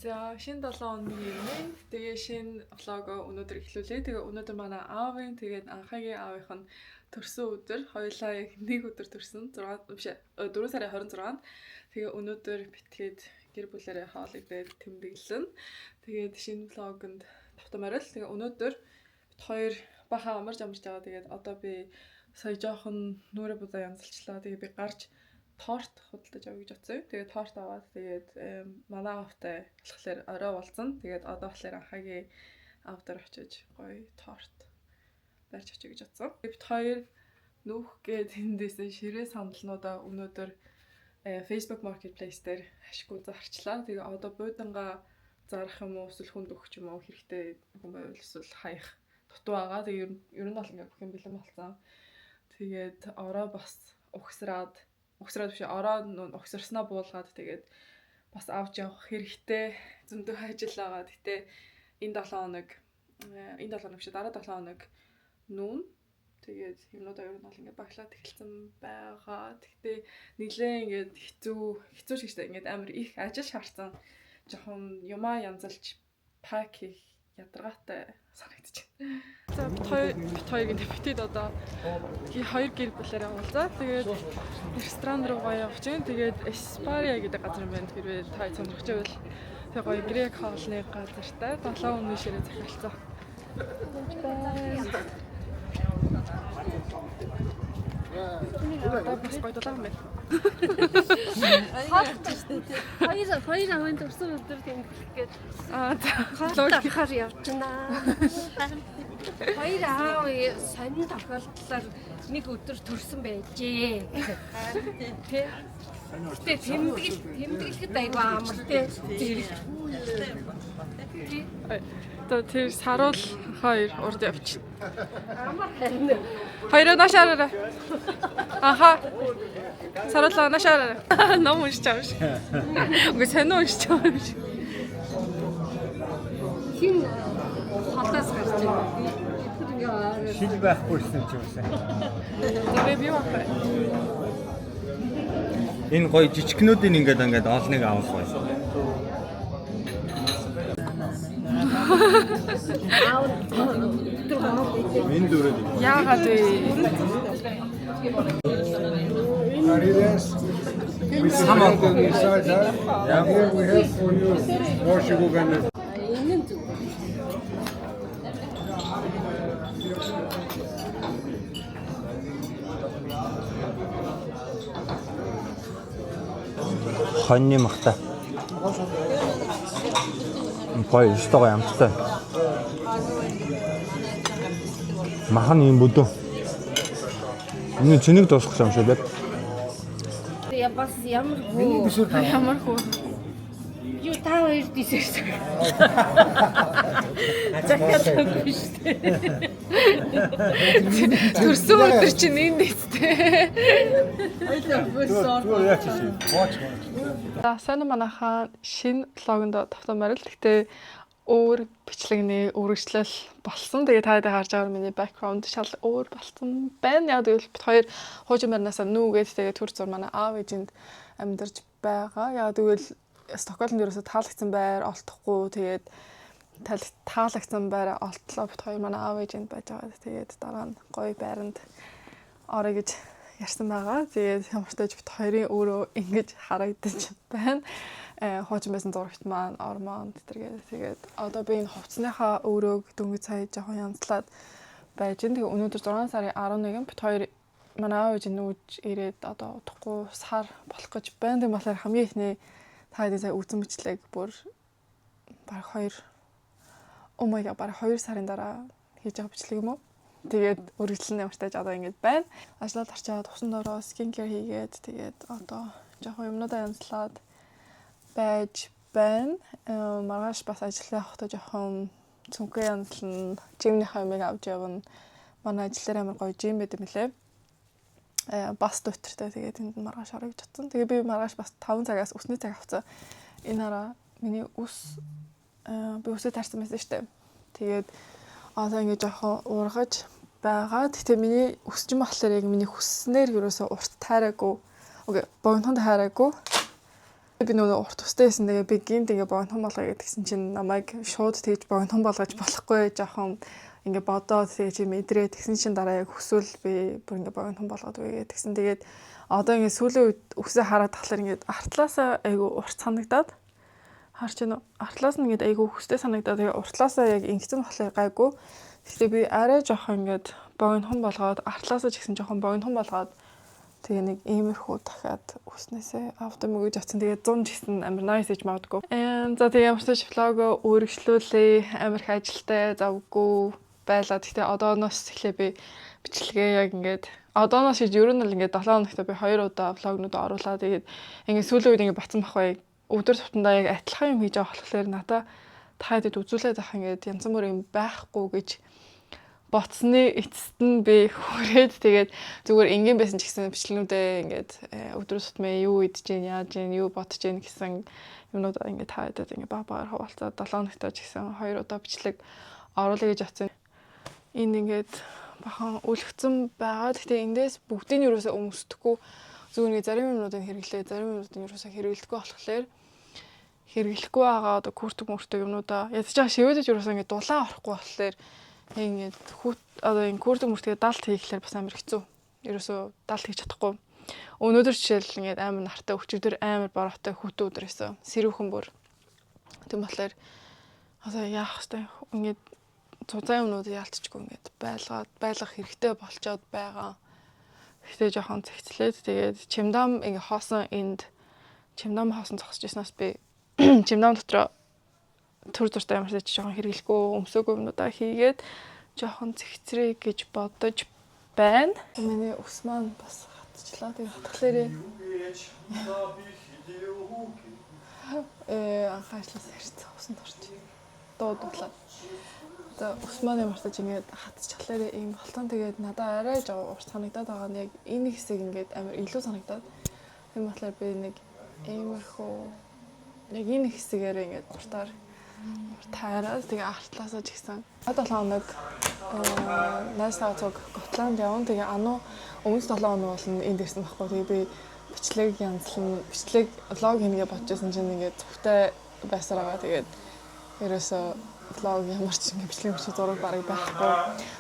За, шинэ 7 хоногийн өмнө тэгээ шинэ vlog оо өнөөдөр эхлүүлээ. Тэгээ өнөөдөр манай аавын, тэгээд анхаагийн аавынх нь төрсөн өдөр. Хоёулаа яг нэг өдөр төрсөн. 6 биш, 4 сарын 26-нд. Тэгээ өнөөдөр битгээд гэр бүлээрээ хоол идээд тэмдэглэн. Тэгээд шинэ vlog онд тавтан морил. Тэгээ өнөөдөр бит хоёр баха амарч амарч байгаа. Тэгээд одоо би сая жоохон нүрэ бузаа янзалчлаа. Тэгээ би гарч торт худалдаж авъя гэж бодсон. Тэгээд торт аваад, тэгээд манай аавтай болохоор орой уулзсан. Тэгээд одоо болохоор анхаагийн аав дээр очиж гоё торт барьж авчия гэж бодсон. Бид хоёр нүүх гээд тэндээсээ ширээ сандалнуудаа өнөөдөр Facebook Marketplace дээр ашгүй зарчлаа. Тэгээ одоо буудангаа зарах юм уу, эсвэл хүнд өгч юм уу, хэрэгтэй хүн байвал эсвэл хаях дутуу байгаа. Тэгээ ер нь бол ингээ бүх юм бэлэн болсон. Тэгээд орой бас угсраад, угсраад биш, ороо угсарснаа буулгаад, тэгээд бас авч явах хэрэгтэй зөндөө ажил байгаа. Гэтэ энэ 7 хоног, энэ 7 хоног биш, дараа 7 хоног нүүн. Тэгээд юмнуудаа ер нь бол ингээд баглаад эхэлсэн байгаа. Гэтэ нилээн ингээд хэцүү хэцүү шиг штэ, ингээд амар их ажил шаардсан. Жохон юмаа янзалж pack хийх ядаргаатай санагдчих. За, бит хоёр гэнэ битэд одоо хоёр гэр бүлээрээ уулзаа. Тэгээд ресторан руугаа явж гин. Тэгээд Esparia гэдэг газар юм байна. Хэрвээ та сонирхож байвал, тэг гоё грек хоолны газартай 7 өмнө ширээ захиалцсан. Одоо бас гоё дулаан байна. Хоолтой шүү дээ. Хоёр авын төрсөн өдөр тэмдэглэх гээд Аа, за. хоол авахар явж байна. Хоёр аав сонин тохиолдлоор нэг өдөр төрсөн байжээ. Тэ. Гэтэ тэмдэглэхэд айгүй амар тэ. Зэрэг. За, тэр саруул хоёр урд явчих. Амар харин. Хоёроо нааш хараарай. Аха. Саруулаа нааш хараарай. Ном уншиж байгаа юм шиг. Үгүй, сонин уншиж байгаа юм шиг. Хин холоос гарч байна. Бид нар ингээ ойроо. Шил байхгүйсэн ч юм уу. За, би юу авах вэ? Энэ гоё жижигнүүдийн ингээд олныг авах гоё. Энэ дөрөв. Яагаад вэ? Maridas, with the Some of bread inside that. And here we have for you more sugar. Энэ нь зүг. Хоньны махтай. Гоё, өстой гоё амттай. Мах нь юм бүдүү. Энэ цэнийг дуусгах юм шиг байг. Я бас ямар хөө. Ямар хөө. Юу, та хоёр дисэрсэн. Захиалаагүй шүү дээ. Төрсөн өдөр чинь энэ дэвтэй. За, сайн уу, манайхаа, шинэ vlog онд тавтан морил. Гэхдээ өөр бичлэгний үргэлжлэл болсон. Тэгээ та бүхэн харж байгаа миний background шал өөр болсон байна. Яг гэвэл бид хоёр хуучин байрнаасаа нүүгээд, тэгээ түр зур манай аав ээжинд амьдарч байгаа. Яг гэвэл Стокгольмд ерөөсө таалагдсан байр олдохгүй. Тэгээд таалагдсан байр олтлоо, бид хоёр манай аав ээжинд байж байгаа. Тэгээд дараа нь гоё байранд орё гэж ярьсан байгаа. Тэгээд ямар ч тач бид хоёрын өөрөө ингэж харагдаж байна. Хуучин байсан зурагт маань ормон тэргээд, тэгээд одоо би энэ хувцсныхаа өрөөг дөнгөж сая жоохон янзлаад байж байна. Тэгээ өнөөдөр 6 сарын 11, бид хоёр манай аав ээж нүүж ирээд одоо удахгүй сар болох гэж байна. Тийм болохоор хамгийн эхний та хэдийн сая үзэн бичлэг бүр баг 2, oh my god, баг 2 сарын дараа хийж байгаа бичлэг юм уу? Тэгээд үргэлжлэн ямар тааж одоо ингэж байна. Ажлаад арчаад, усан дороо skin care хийгээд, тэгээд одоо жоохон юмнуудаа янзлаад байж байна. Маргааш бас ажиллаа явахдаа жоохон цүнхээ янзлан, gym нийхаа юмыг авч явна. Манай ажил дээр амар гоё gym байд юм лээ. Бас дутартай, тэгээд тэнд маргааш орё гэж бодсон. Тэгээ би маргааш бас 5 цагаас үсний цаг авцсан. Энэ хараа, миний үс, би үсээ таарсан байсан шүү дээ. Тэгээд одоо ингэ жоохон ургаж байгаа. Гэтэ миний үс чинь болохоор яг миний хүсснээр ерөөсөө урт таараагүй. Okay, богинохон таараагүй. Би нөгөө урт үстэй байсан. Тэгээ би гинт ингээ богинохон болгоё гэдгсэн чинь намайг шууд тэгж богинохон болгож болохгүй, жоохон ингээ бодоод тэгээ чи мэдрээ тэгсэн чинь дараа яг хүсвэл би бүр ингээ богинохон болгоод үгүй тэгсэн. Тэгээд одоо ингээ сүүлийн үед үсээ хараад тахлаар ингээд артлаасаа айгу урт санагдаад харж байна уу? Артлаас нь ингээд айгу хүстэй санагдаад, тэгээ уртлаасаа яг ингэсэн болохоор гайгүй. Гэхдээ би арай жоохон ингээд богинохон болгоод, артлаасаа ч гэсэн жоохон богинохон болгоод, тэгээ нэг иймэрхүү дахиад үснээсээ авдаг мөгөж очсон. Тэгээ 100 ч гэсэн амар nice гэж магадгүй. За, тэгээ ямар ч тач vlog оо үргэлжлүүлээ. Амар их ажилтай, завгүй байлаа. Гэхдээ одооноос эхлээ би бичлэгээ яг ингээд одооноос хийж ер нь л ингээд 7 хоногт би 2 удаа vlog нууд оруулаа. Тэгээд ингээд сүүлийн үед ингээд батсан байхгүй. Өдөр тутамдаа яг адилхан юм хийж байгаа болохоор надаа та хэдэд үзүүлээд авах ингээд янз бүр юм байхгүй гэж ботсны эцэст нь би хүрээд, тэгээд зүгээр энгийн байсан ч гэсэн бичлэгнүүдээ ингээд өдөр тутмын юу идэж гин, яаж гин, юу бодож гин гэсэн юмнууд ингээд та хэдэд ингээд баг багаар хуваалцаад 7 хоногтой ч гэсэн 2 удаа бичлэг оруулъя гэж бодсон. Энэ ингээд бахан үлгцэн байгаа. Гэхдээ эндээс бүгдийг нь юусоо өмсдөхгүй, зүгээр ингээд зарим юмнуудыг хэрэглээ, зарим юмнуудыг юусоо хэрэглэдэггүй болохоор хэрэглэхгүй байгаа одоо күртэг мөртөг юмнуудаа ядаж байгаа. Шивэдэд юусоо ингээд дулаан орохгүй болохоор ингээд хүүт одоо энэ күртэг мөртөг далд хийхлээр бас амар хэцүү. Ерөөсөө далд хийж чадахгүй. Өнөөдөр жишээл ингээд амар нартай, өчигдөр амар бороотой хүтэн өдөр байсан. Сэрүүхэн бүр. Тийм болохоор одоо яах вэ? Ингээд зузаан юмнууд яалтчгүй ингээд байлгаад байлгах хэрэгтэй болчоод байгаа. Гэхдээ жоохон цэгцлээд, тэгээд чемдам ингээ хоосон, энд чемдам хоосон зогсож ирснээс би чемдам дотроо төр зуртай ямар ч жоохон хэрэглэхгүй, өмсөөгүй юмнуудаа хийгээд жоохон цэгцрээ гэж бодож байна. Миний ус маань бас хатчихлаа. Тэгээ хатхлаарэ анхаачлаас хэрцээ усанд орч. Дуу дуулаад. За, ус маань ямар ч ингээд хатчихлаарэ ийм болтон, тэгээд надад арай жоо урт санагдаад байгаа нь яг энэ хэсэг ингээд амар илүү санагдаад. Тийм болохоор би нэг иймэрхүү яг энэ хэсэгээрээ ингээд уртаар тайраад, тэгээ артлаасаа ч гэсэн 7 хоног найз цог Готланд явна. Тэгээ ану өмнө 7 хоног болно энд ирсэн байхгүй. Тэгээ би бичлэг янзлан бичлэг vlog хийнгээ бодож байсан чинь ингээд цогтой байсаар байгаа. Тэгээд ерөөсөө vlog ямар ч ингээд бичлэг бичиг зураг бараг байхгүй.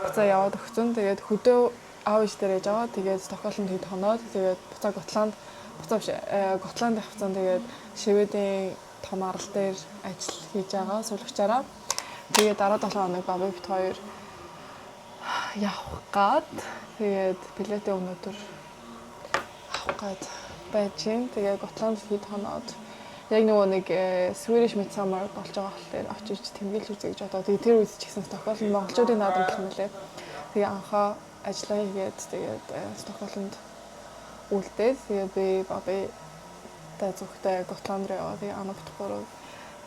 Буцаа яваад өгцөн. Тэгээд хөдөө аав ээж дээр яж байгаа. Тэгээд Стокгольмд хэд хоноод, тэгээд буцаа Готланд, буцаа биш, Готланд явцсан. Тэгээд Шведийн том арал дээр ажил хийж байгаа суулгачаараа. Тэгээд дараа 7 хоног баби бит хоёр явах гад. Тэгээд билетээ өнөөдөр авах гад байж гин. Тэгээ Готланд хэд хоноод яг нөгөө нэг Swedish Midsummer болж байгаа болохоор очиж тэмдэглэж үзье гэж бодоо. Тэгээ тэр үед ч гэсэн Стокгольм монголчуудын наадам гэх юм лээ. Тэгээ анхаа ажиллаа хийгээд, тэгээд Стокгольмд үлдээд, тэгээ би баби та зүгтэй Готланд руу яваа. Тэгээ ана бит гурав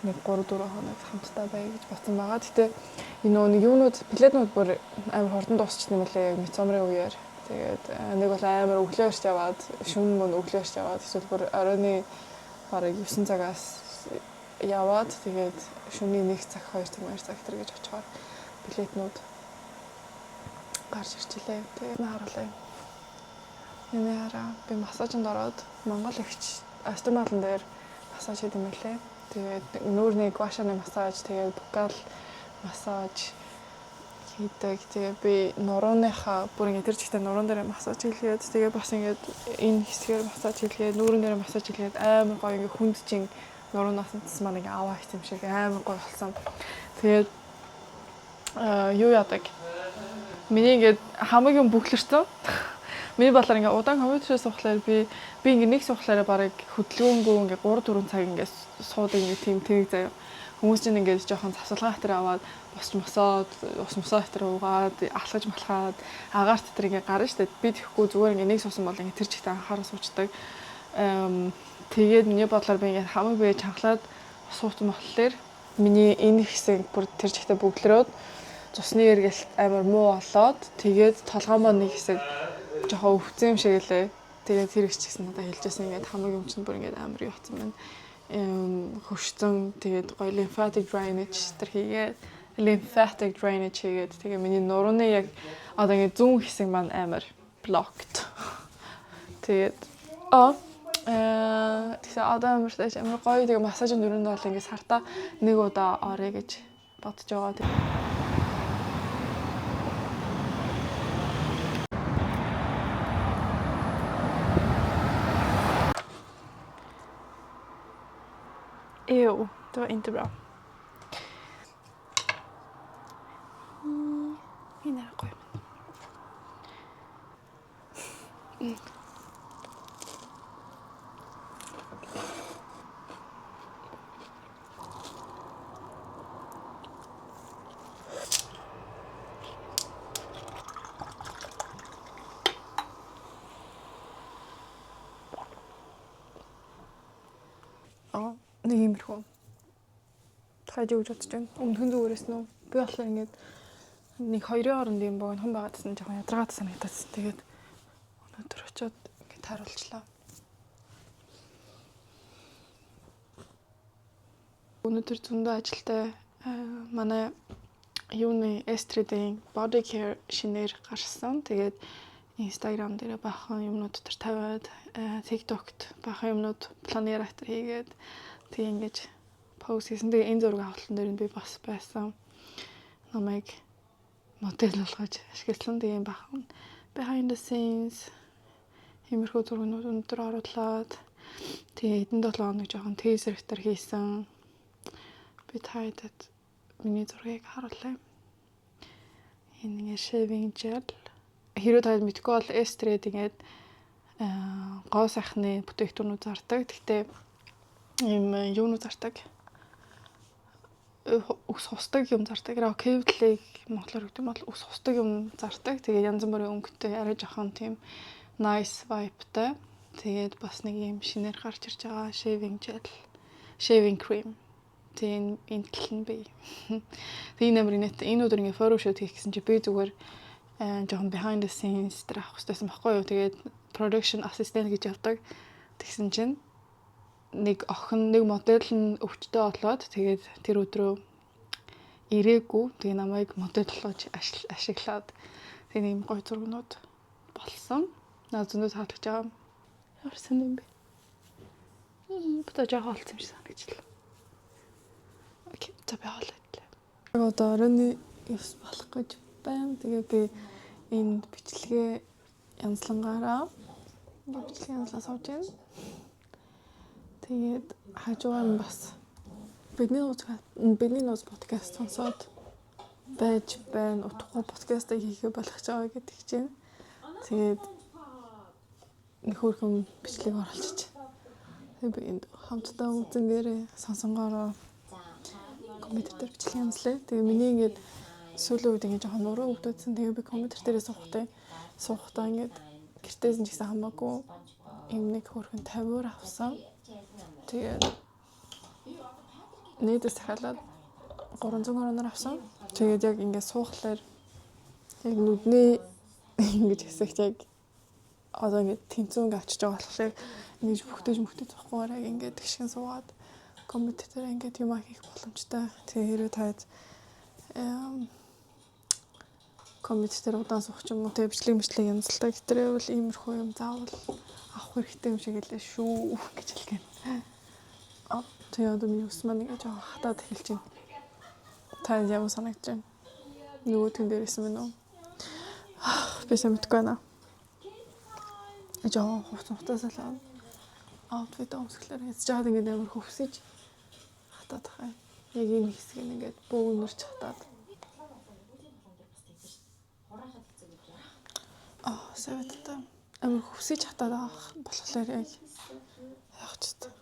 нэг 3 4 хоног хамтдаа бай гэж бодсон байгаа. Гэтэ энэ нөгөө нэг юунууд билетнүүд бүр амар хурдан дуусчихсан юм лээ яг Midsummer ын үеэр. Тэгээд нэг бол амар өглөө ирч яваад, шөнө мөн өглөө ирч яваад, эсвэл бүр оройн бараг 9 цагаас яваад, тэгээд шөнийн 1 цаг, 2 цаг, 2 цаг тэр гэж очихоор билетнүүд гарч ирчихлээ. Тэгээд харуулъя. Энэ хараа, би массажинд ороод Монгол эгч Östermalm дээр массаж хийд юм байлээ. Тэгээд нүүрний гуашаны массаж, тэгээд buccal массаж хийдэг. Тэгээ би нурууныхаа бүр ингээд тэр чигтээ нуруун дээр массаж хийлгээд, тэгээ бас ингээд энэ хэсгээр массаж хийлгээд, нүүрэн дээр массаж хийлгээд, амар гоё ингээд хүнд чин нуруунаас нь цас маань ингээд аваа хийсэн юм шиг амар гоё болсон. Тэгээд юу яадаг? Миний ингээд хамаг юм бүглэрсэн. Миний бодлоор ингээд удаан компьютерээр суухлаар би ингээд нэг суухлаараа бараг хөдөлгөөнгөө ингээд 3 4 цаг ингээд суудаг, ингээд тийм тэрэг заяа. Хүмүүс чинь ингээд жоохон завсалгаа хатар аваад босч мосоод, ус мосоо хатар уугаад, алхаж малхаад, агаарт тэр ингээд гарна штэ. Би тэгэхгүй, зүгээр ингээд нэг суусан бол ингээд тэр чигтээ анхаарал суучдаг. Тэгээд миний бодлоор би ингээд хамаг бие чангалаад суусан болохоор миний энэ хэсэг бүр тэр чигтээ бүглэрөөд, цусны эргэлт амар муу болоод, тэгээд толгой маань нэг хэсэг жоохон өвцөн юм шиг лээ. Тэгээд тэр их ч гэсэн надад хэлжсэн, ингээд хамаг юм чинь бүр ингээд амар юу байна. Хөршсөн, тэгээд гоё lymphatic drainage тэр хийгээд, lymphatic drainage хийгээд, тэгээ миний нурууны яг одоо ингээд зүүн хэсэг маань амар blocked. Тэгээд Тэгсэн одоо амар тааш амар гоё. Тэгээ массажинд өрөөнд бол ингээд сартаа нэг удаа орё гэж бодож байгаа. Ew, det var inte bra. Энэ арай гоё юм. Аа, нэг иймэрхүү. Тахад юу гэж бодож байна? Өмнөхөн зүгээрээс нүү. Би болохоор ингээд нэг хоёрын хооронд юм богинохон байгаадсан жоохон ядаргаатай санагдаадсан. Тэгээд өнөөдөр очиод ингээд тааруулчлаа. Өнөөдөр зөндөө ажилтай манай юуны Estrid-ийн body care шинээр гарсан. Тэгээд Instagram дээр бахан юмнууд дотор тавиад, TikTok-т бахан юмнууд планератор хийгээд тэг ингэж пост хийсэн. Тэгээ энэ зураг авалтан дээр нь би бас байсан. Намайг модель болгож ашигласан. Тэгээ бахан behind the scenes иймэрхүү зургнууд өнөөдөр оруулаад тэгээ хэдэн 7 хоног жоохон teaser гэтэр хийсэн. Би та хэд миний зургийг харуулъя. Энэ ингээ shaving gel. Хэрвээ та мэдэхгүй бол Estrid ингээд гоо сайхны бүтээгдэхүүнүүд зардаг. Гэхдээ ийм юунууд зардаг. Үс хусдаг юм зардаг. Cable-ийг монголоор гэдэг юм бол үс хусдаг юм зардаг. Тэгээ янз бүрийн өнгөтэй арай жоохон тийм nice vibe-тай. Тэгээд бас нэг юм шинээр гарч ирж байгаа shaving gel, shaving cream. Тэгээ энэ тал нь би. Тэгээ энэ амар инээдтэй. Энэ өдөр ингээ photoshoot хийх гэсэн чи би зүгээр жоохон behind the scenes дээр авах хэрэгтэйсэн баггүй юу. Тэгээд production assistant гэж явдаг. Тэгсэн чинь нэг охин, нэг модель нь өвчтөй болоод тэгээд тэр өдрөө ирээгүй. Тэгээ намайг модель болгож ашиглаад тэгээ ийм гоё зургнууд болсон. Наа зөндөө таалагдж байгаа. Ямар сонин юм бэ? Бата жоохон олцсон юм шиг санагчлаа. Okay, за би хоол идлээ. Одоо оройн 9 болох гэж байна. Тэгээ би энэ бичлэгээ янзлангаараа ингээ бичлэгээ янзлаа сууж байна. Тэгээд хажуугаар нь бас бидний нууц подкаст сонсоод байж байна. Утгагүй подкастыг хийхээ болох ч байгаа гэдэг чинь. Тэгээд нэг хөөрхөн бичлэг оруулчих. Тэгээд би энд хамтдаа үзэнгээрээ сонсонгоороо компьютер дээр бичлэг янзлаа. Тэгээ миний ингээд сүүлийн үед ингээд жоохон нуруу өвдөдсөн. Тэгээ би компьютер дээрээ суухдаа ингээд гэртээс нь ч гэсэн хамаагүй юм нэг хөөрхөн 50-аар авсан. Тэгээд нийтээс дахиад 300 кроноор авсан. Тэгээд яг ингээд суухлаар яг нүдний ингэж хэсэгт яг одоо ингээд тэнцүү ингээд очиж байгаа болохоор ингэж бүхтэж мөхтөж зохихгүйгээр яг ингээд тэгшгэн суугаад компьютер дээр ингээд юм хийх боломжтой. Тэгээ хэрвээ та компьютер дээр удаан суух ч юм уу тэгээ бичлэг янзалдаг. Тэрээ бол иймэрхүү юм заавал авах хэрэгтэй юм шиг хэлээ шүү гэж хэлгэн. Тэгээ одоо миний ус маань ингээд жоохон хатаад эхэлж байна. Та ямар санагдаж байна? Нөгөөтгөн дээр исэн мэн үү? Би сайн мэдэхгүй байна. Жоохон хувцас л outfit өмсгөлөөр хийж жаад ингээд амар хөвсөж хатаад байгаа юм. Яг энэ хэсэг нь ингээд бөөгнөрч хатаад. Аа, сайваттай. Амар хөвсөж хатаад байгаа болохоор яг яах ч вэ?